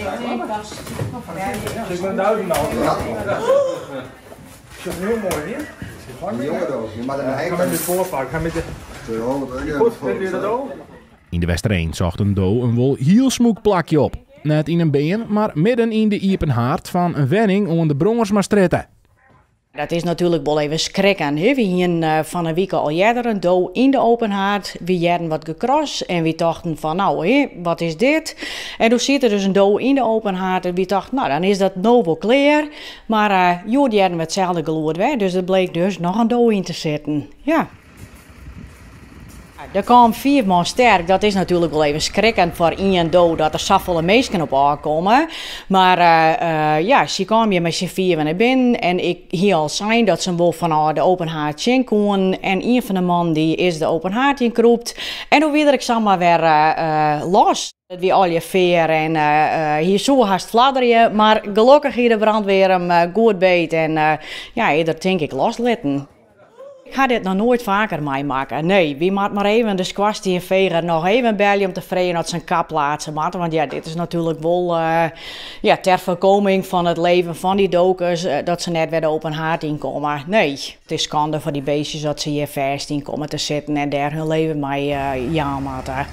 Yn De Westereen socht in do in wol hiel smûk plakje op. Net yn in beam, mar midden yn de iepen haard fan in wenning oan de Brongersmastrjitte. Dat is natuerlik wol even skrikken. We hienen fan 'e wike al earder in do yn de open haard. Wy hearden wat gekras en wy tochten fan no, wat is dit? En doe siet der dus in do yn de open haard en wy tochten no, dan is dat no wol klear. Mar hjoed hearden we itselde gelûd wer, dus der bleek dus noch in do yn te sitten. Ja. Der kaam fiif man sterk, dat is natuerlik wol even skrikken foar ien do dat der safolle minsken op ôfkomme. Mar ja, sy kamen hjir mei syn fiven nei binnen en ik hie al sein dat se him wol fanôf de open haard sjen koenen. En ien fan de mannen dy is de open haard ynkrûpt en doe wie er ek samar wer los. It wie allegear fear en hy soe hast fladderje, mar gelokkich hie de brandweer him goed beet en ja, is er tink ik loslitten. Ik ha dit noch noait faker meimakke. Nee, wy moatte mar even de skoarstienfeger noch even belje om te freegjen oft se in kap pleatse moatte. Want ja, dit is natuerlik wol ja, ter voorkoming fan it leven fan dy dokers, dat se net wer de open haard ynkomme. Nee, it is skande foar dy beestjes dat se hjir fêst yn komme te sitten en dêr hun leven mei jaan moatte.